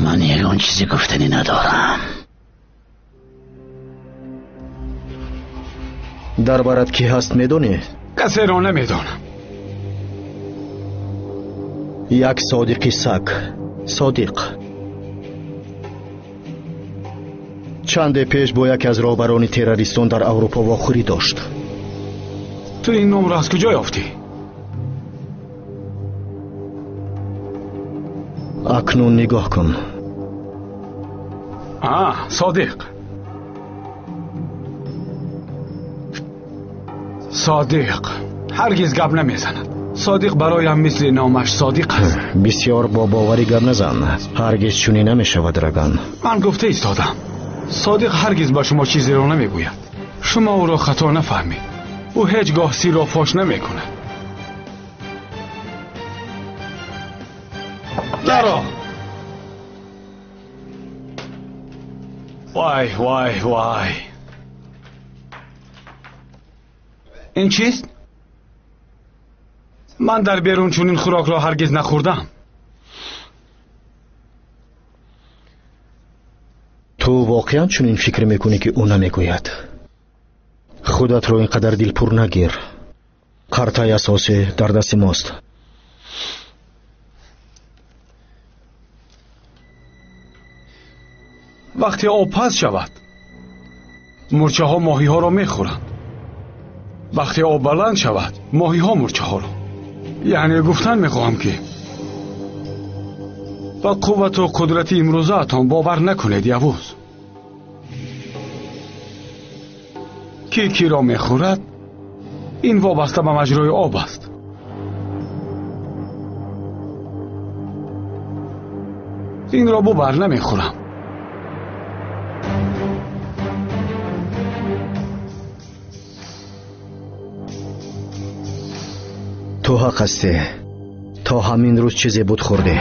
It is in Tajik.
Ман ягон чизи гуфтанӣ надорам. Дар барат кӣ ҳаст медонӣ? Касеро намедонам. Як содиқи саг. Содиқ. Чанде пеш бо яке аз роҳбарони террористон дар Аврупо вохӯрӣ дошт. Ту ин номро аз куҷо ёфтӣ? Акнун нигоҳ кун. Содиқ. Содиқ ҳаргиз гап намезанад. Содиқ бароям мисли номаш содиқ аст. Бисёр бо боварӣ гап назан. Ҳаргиз чунин намешавад, Драган. Ман гуфта истодам. Содиқ ҳаргиз ба шумо чизеро намегӯяд. Шумо ӯро хато нафаҳмед. Ӯ ҳеҷ гоҳ сирро фош намекунад. Наро! Вай, вай, вай. Ин чист? Ман дар берун чунин хӯрокро ҳаргиз нахӯрдам. Ту воқеан чунин фикр мекунӣ, ки ӯ намегӯяд? Худатро ин қадар дилпур нагир. Картаи асосӣ дар дасти мост. Вақте об паст шавад, мӯрчаҳо моҳиҳоро мехӯранд. Вақте об баланд шавад, моҳиҳо мӯрчаҳоро. Яъне гуфтан мехоҳам, ки ба қуввату қудрати имрӯзаатон бовар накунед, Явуз. Ки киро мехӯрад, ин вобаста ба маҷрои об аст. Инро бубар, намехӯрам. Ту ҳақ ҳастӣ. То ҳамин рӯз чизе буд хӯрдӣ.